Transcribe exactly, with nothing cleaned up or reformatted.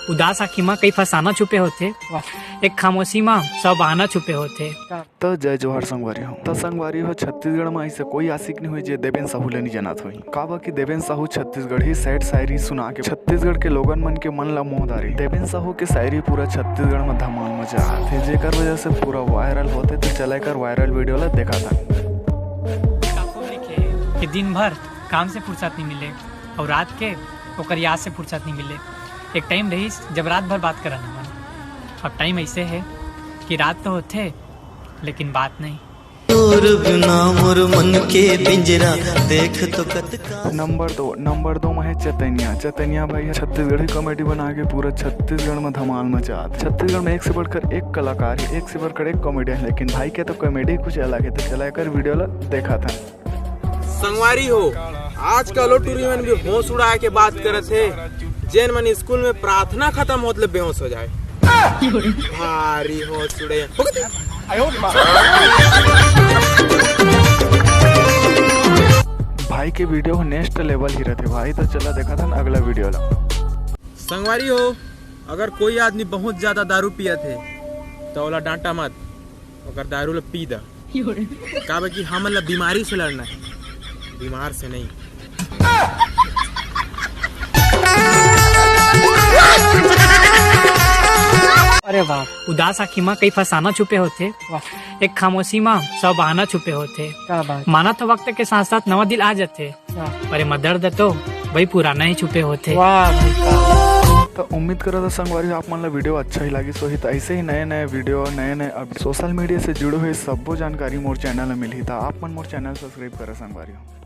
उदास आँखी म कई फसाना छुपे होथे, एक खामोशी म सौ बहाना छुपे होथे। त जय जोहार संगवारी हो। त संगवारी हो, छत्तीसगढ़ म अइसे कोई आशिक नहीं होही जे देवेन साहू ले नहीं जानत होही। काबर कि देवेन साहू छत्तीसगढ़ी sad शायरी सुना के छत्तीसगढ़ के लोगन मन के मन ला मोह डारे। देवेन साहू के शायरी पूरा छत्तीसगढ़ म धमाल मचा आथे, जेकर वजह से पूरा viral होथे। त चला एकर viral video ला देखा था। कि दिन भर काम से फुर्सत नहीं मिले और रात के ओकर याद से फुर्सत नहीं मिले। एक टाइम रहिस जब रात भर बात करन हमन। अब टाइम ऐसे है कि रात तो होथे लेकिन बात नहीं। तोर बिना मोर मन के पिंजरा देख तो कतका। नंबर दो, नंबर दो में है चैतन्या। चैतन्या भाई ह छत्तीसगढ़ी कॉमेडी बना के पूरा छत्तीसगढ़ में धमाल मचा। छत्तीसगढ़ में एक से बढ़कर एक कलाकार है, एक से बढ़कर एक कॉमेडियन, लेकिन भाई के तो कॉमेडी कुछ अलग है। तो चला एकर video ला देखा था। संगवारी हो, आजकल ओ टूरी मन भी होश उड़ा के बात करत हे, जेन मन स्कूल में प्रार्थना खत्म होत ले बेहोश हो जाए। भारी होश उड़े। भाई के video ह next level ही रहथे भाई। तो चला देखा था अगला video ला। संगवारी हो, अगर कोई आदमी बहुत ज्यादा दारू पियत हे, तो ओला डांटा मत, ओकर दारू ला पी दा। काबर कि हमन ला बीमारी से लड़ना है, बीमार से नहीं। अरे वाह, उदास आँखी म कई फसाना छुपे होथे, एक खामोशी म सौ बहाना छुपे होथे। क्या बात। माना तो वक्त के साथ साथ नवा दिल आ जाथे, पर एमा दर्द तो वही पुराना ही छुपे होथे। वाह भाई साहब। तो उम्मीद करत हंव संगवारी हो आप मन ला video अच्छा ही लागिस होही। तो ऐसे ही नए नए video, नए नए update, social media से जुड़े हुए सब्बो जानकारी मोर channel में मिलही। तो आप मन मोर channel subscribe करा संगवारी हो।